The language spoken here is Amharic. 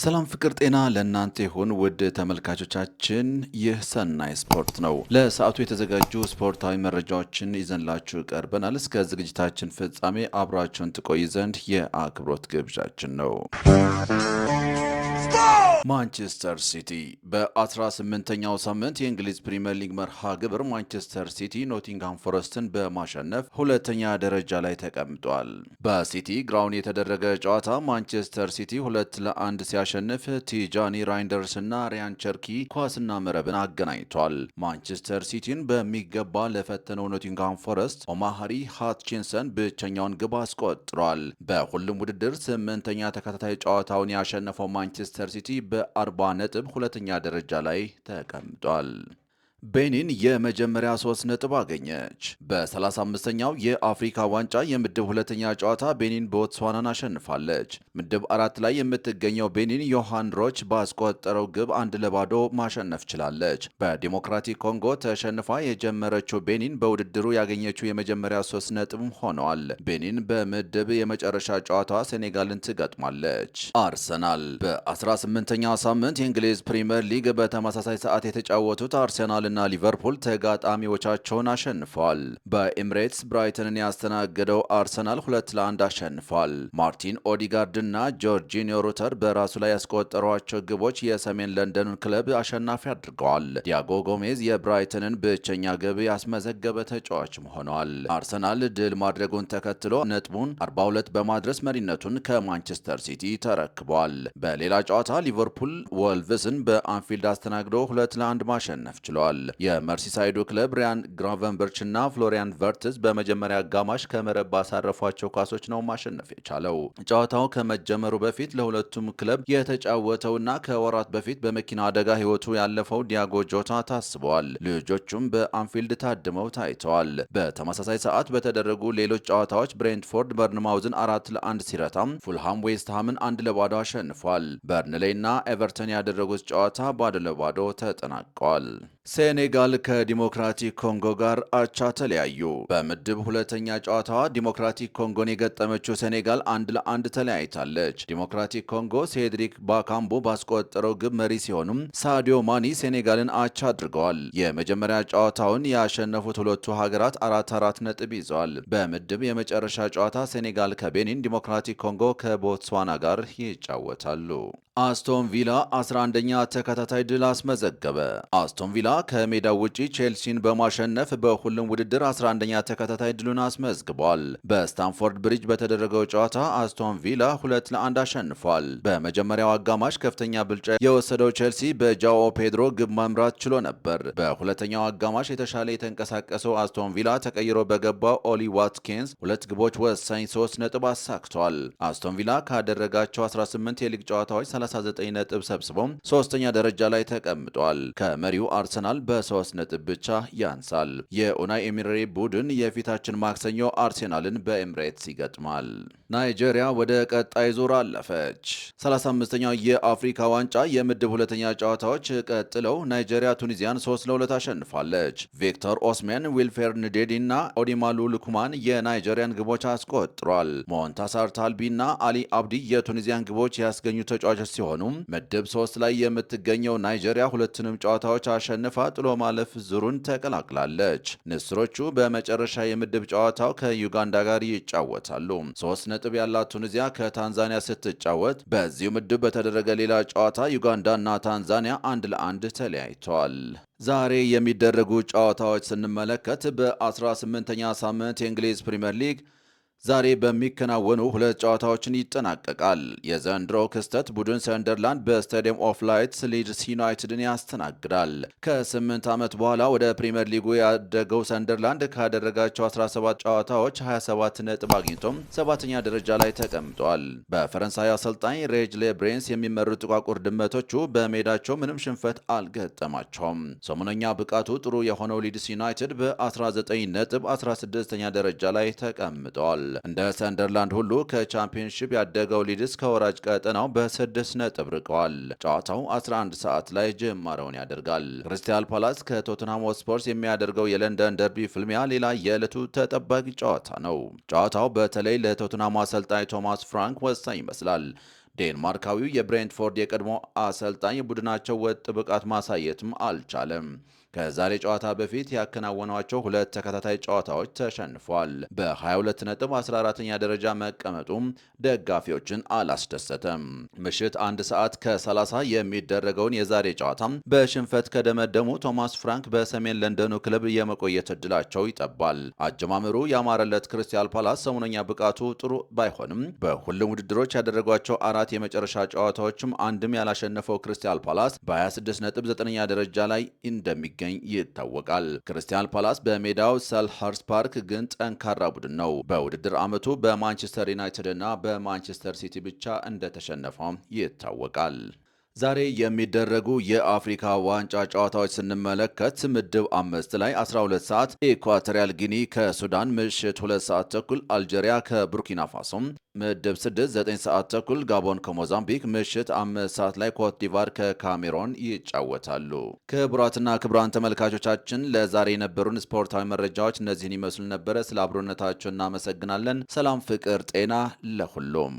ሰላም፣ ፍቅር፣ ጤና ለእናንተ ይሁን ውድ ተመልካቾቻችን፣ ይህ ሰናይ ስፖርት ነው። ለሰዓቱ የተዘጋጁ ስፖርታዊ መረጃዎችን ይዘንላችሁ ቀርበናል። እስከ ዝግጅታችን ፍጻሜ አብራችሁን ትቆዩ ዘንድ የአክብሮት ግብዣችን ነው። ማንቸስተር ሲቲ በ18ኛው ሳምንት የእንግሊዝ ፕሪምየር ሊግ መርሃ ግብር ማንቸስተር ሲቲ ኖቲንግሃም ፎረስትን በማሸነፍ ሁለተኛ ደረጃ ላይ ተቀምጧል። በሲቲ ግራውንድ የተደረገ ጨዋታ ማንቸስተር ሲቲ 2-1 ሲያሸንፍ ቲጃኒ ራይንደርስ እና ሪያን ቸርኪ ኳስና መረብን አገናኝቷል። ማንቸስተር ሲቲን በሚገባ ለፈተነው ኖቲንግሃም ፎረስት ኦማሪ ሃትቺንሰን ብቸኛውን ግብ አስቆጥሯል። በሁሉም ውድድር ስምንተኛ ተከታታይ ጨዋታውን ያሸነፈው ማንቸስተር ሲቲ በ40 ነጥብ ሁለተኛ ደረጃ ላይ ተቀምጧል። ቤኒን የመጀመሪያ 3 ነጥብ አገኘች። በ35ኛው የአፍሪካ ዋንጫ የምድብ ሁለተኛ ጨዋታ ቤኒን ቦትስዋናን አሸንፋለች። ምድብ አራት ላይ የምትገኘው ቤኒን ዮሃን ሮች ባስቆጠረው ግብ 1-0 ማሸነፍ ችላለች። በዲሞክራቲክ ኮንጎ ተሸንፋ የጀመረችው ቤኒን በውድድሩ ያገኘችው የመጀመሪያ 3 ነጥብም ሆነዋል። ቤኒን በምድብ የመጨረሻ ጨዋታዋ ሴኔጋልን ትገጥማለች። አርሰናል በ18ኛው ሳምንት የእንግሊዝ ፕሪምየር ሊግ በተመሳሳይ ሰዓት የተጫወቱት አርሰናል እና ሊቨርፑል ተጋጣሚዎቻቸውን አሸንፈዋል። በኤምሬትስ ብራይተንን ያስተናገደው አርሰናል 2-1 አሸንፏል። ማርቲን ኦዲጋርድ እና ጆርጂኒዮ ሩተር በራሱ ላይ ያስቆጠሯቸው ግቦች የሰሜን ለንደኑን ክለብ አሸናፊ አድርገዋል። ዲያጎ ጎሜዝ የብራይተንን ብቸኛ ግብ ያስመዘገበ ተጫዋችም ሆኗል። አርሰናል ድል ማድረጉን ተከትሎ ነጥቡን 42 በማድረስ መሪነቱን ከማንቸስተር ሲቲ ተረክቧል። በሌላ ጨዋታ ሊቨርፑል ወልቭስን በአንፊልድ አስተናግዶ 2-1 ማሸነፍ ችሏል። የመርሲሳይዱ ክለብ ሪያን ግራቨንበርች እና ፍሎሪያን ቨርትዝ በመጀመሪያ አጋማሽ ከመረብ ባሳረፏቸው ኳሶች ነው ማሸነፍ የቻለው። ጨዋታው ከመጀመሩ በፊት ለሁለቱም ክለብ የተጫወተውና ከወራት በፊት በመኪና አደጋ ሕይወቱ ያለፈው ዲያጎ ጆታ ታስበዋል። ልጆቹም በአንፊልድ ታድመው ታይተዋል። በተመሳሳይ ሰዓት በተደረጉ ሌሎች ጨዋታዎች ብሬንትፎርድ በርንማውዝን 4-1 ሲረታም፣ ፉልሃም ዌስትሃምን 1-0 አሸንፏል። በርንሌይ እና ኤቨርተን ያደረጉት ጨዋታ 0-0 ተጠናቀዋል። ሴኔጋል ከዲሞክራቲክ ኮንጎ ጋር አቻ ተለያዩ። በምድብ ሁለተኛ ጨዋታዋ ዲሞክራቲክ ኮንጎን የገጠመችው ሴኔጋል 1-1 ተለያይታለች። ዲሞክራቲክ ኮንጎ ሴድሪክ ባካምቦ ባስቆጠረው ግብ መሪ ሲሆኑም ሳዲዮ ማኒ ሴኔጋልን አቻ አድርገዋል። የመጀመሪያ ጨዋታውን ያሸነፉት ሁለቱ ሀገራት አራት አራት ነጥብ ይዘዋል። በምድብ የመጨረሻ ጨዋታ ሴኔጋል ከቤኒን፣ ዲሞክራቲክ ኮንጎ ከቦትስዋና ጋር ይጫወታሉ። አስቶን ቪላ 11ኛ ተከታታይ ድል አስመዘገበ። አስቶን ቪላ ከሜዳው ውጪ ቼልሲን በማሸነፍ በሁሉም ውድድር 11ኛ ተከታታይ ድሉን አስመዝግቧል። በስታንፎርድ ብሪጅ በተደረገው ጨዋታ አስቶን ቪላ 2-1 አሸንፏል። በመጀመሪያው አጋማሽ ከፍተኛ ብልጫ የወሰደው ቼልሲ በጃኦ ፔድሮ ግብ መምራት ችሎ ነበር። በሁለተኛው አጋማሽ የተሻለ የተንቀሳቀሰው አስቶን ቪላ ተቀይሮ በገባው ኦሊ ዋትኪንስ ሁለት ግቦች ወሳኝ 3 ነጥብ አሳክቷል። አስቶን ቪላ ካደረጋቸው 18 የሊግ ጨዋታዎች 39 ነጥብ ሰብስቦ ሶስተኛ ደረጃ ላይ ተቀምጧል። ከመሪው አርሰናል በ3 ነጥብ ብቻ ያንሳል። የኡናይ ኤምሪ ቡድን የፊታችን ማክሰኞ አርሴናልን በኤምሬትስ ይገጥማል። ናይጄሪያ ወደ ቀጣይ ዙር አለፈች። 35ኛው የአፍሪካ ዋንጫ የምድብ ሁለተኛ ጨዋታዎች ቀጥለው ናይጄሪያ ቱኒዚያን 3-2 አሸንፋለች። ቪክቶር ኦስሜን፣ ዊልፍሬድ ንዲዲ እና አዴሞላ ሉክማን የናይጄሪያን ግቦች አስቆጥሯል። ሞንታሳር ታልቢ እና አሊ አብዲ የቱኒዚያን ግቦች ያስገኙ ተጫዋቾች ሲሆኑ ምድብ ሶስት ላይ የምትገኘው ናይጄሪያ ሁለቱንም ጨዋታዎች አሸንፋ ጥሎ ማለፍ ዙሩን ተቀላቅላለች። ንስሮቹ በመጨረሻ የምድብ ጨዋታው ከዩጋንዳ ጋር ይጫወታሉ። 3 ነጥብ ያላት ቱኒዚያ ከታንዛኒያ ስትጫወት፣ በዚሁ ምድብ በተደረገ ሌላ ጨዋታ ዩጋንዳ እና ታንዛኒያ 1-1 ተለያይተዋል። ዛሬ የሚደረጉ ጨዋታዎች ስንመለከት በ18ኛ ሳምንት የእንግሊዝ ፕሪምየር ሊግ ዛሬ በሚከናወኑ ሁለት ጨዋታዎችን ይጠናቀቃል። የዘንድሮ ክስተት ቡድን ሰንደርላንድ በስታዲየም ኦፍ ላይትስ ሊድስ ዩናይትድን ያስተናግዳል። ከ8 ዓመት በኋላ ወደ ፕሪምየር ሊጉ ያደገው ሰንደርላንድ ካደረጋቸው 17 ጨዋታዎች 27 ነጥብ አግኝቶም ሰባተኛ ደረጃ ላይ ተቀምጧል። በፈረንሳይ አሰልጣኝ ሬጅ ሌብሬንስ የሚመሩት ጥቋቁር ድመቶቹ በሜዳቸው ምንም ሽንፈት አልገጠማቸውም። ሰሞነኛ ብቃቱ ጥሩ የሆነው ሊድስ ዩናይትድ በ19 ነጥብ 16ኛ ደረጃ ላይ ተቀምጧል። እንደ ሰንደርላንድ ሁሉ ከቻምፒዮንሺፕ ያደገው ሊድስ ከወራጅ ቀጠናው በ6 ነጥብ ርቀዋል። ጨዋታው 11 ሰዓት ላይ ጅማሬውን ያደርጋል። ክሪስታል ፓላስ ከቶተንሃም ሆትስፐርስ የሚያደርገው የለንደን ደርቢ ፍልሚያ ሌላ የዕለቱ ተጠባቂ ጨዋታ ነው። ጨዋታው በተለይ ለቶተንሃሙ አሰልጣኝ ቶማስ ፍራንክ ወሳኝ ይመስላል። ዴንማርካዊው የብሬንትፎርድ የቀድሞ አሰልጣኝ ቡድናቸው ወጥ ብቃት ማሳየትም አልቻለም። ከዛሬ ጨዋታ በፊት ያከናወኗቸው 2 ተከታታይ ጨዋታዎች ተሸንፏል። በ22 ነጥብ 14ኛ ደረጃ መቀመጡም ደጋፊዎችን አላስደሰተም። ምሽት 1 ሰዓት ከ30 የሚደረገውን የዛሬ ጨዋታ በሽንፈት ከደመደሙ ቶማስ ፍራንክ በሰሜን ለንደኑ ክለብ የመቆየት እድላቸው ይጠባል። አጀማመሩ ያማረለት ክሪስታል ፓላስ ሰሞነኛ ብቃቱ ጥሩ ባይሆንም በሁሉም ውድድሮች ያደረጓቸው 4 የመጨረሻ ጨዋታዎችም አንድም ያላሸነፈው ክሪስታል ፓላስ በ26 ነጥብ 9ኛ ደረጃ ላይ እንደሚገኝ ይታወቃል። ክሪስታል ፓላስ በሜዳው ሰልኸርስት ፓርክ ግን ጠንካራ ቡድን ነው። በውድድር ዓመቱ በማንቸስተር ዩናይትድ እና በማንቸስተር ሲቲ ብቻ እንደተሸነፈው ይታወቃል። ዛሬ የሚደረጉ የአፍሪካ ዋንጫ ጨዋታዎች ስንመለከት ምድብ 5 ላይ 12 ሰዓት ኢኳቶሪያል ጊኒ ከሱዳን፣ ምሽት 2 ሰዓት ተኩል አልጄሪያ ከቡርኪና ፋሶ፣ ምድብ 6 9 ሰዓት ተኩል ጋቦን ከሞዛምቢክ፣ ምሽት 5 ሰዓት ላይ ኮትዲቫር ከካሜሮን ይጫወታሉ። ክቡራትና ክቡራን ተመልካቾቻችን ለዛሬ የነበሩን ስፖርታዊ መረጃዎች እነዚህን ይመስሉ ነበረ። ስለ አብሮነታቸው እናመሰግናለን። ሰላም፣ ፍቅር፣ ጤና ለሁሉም።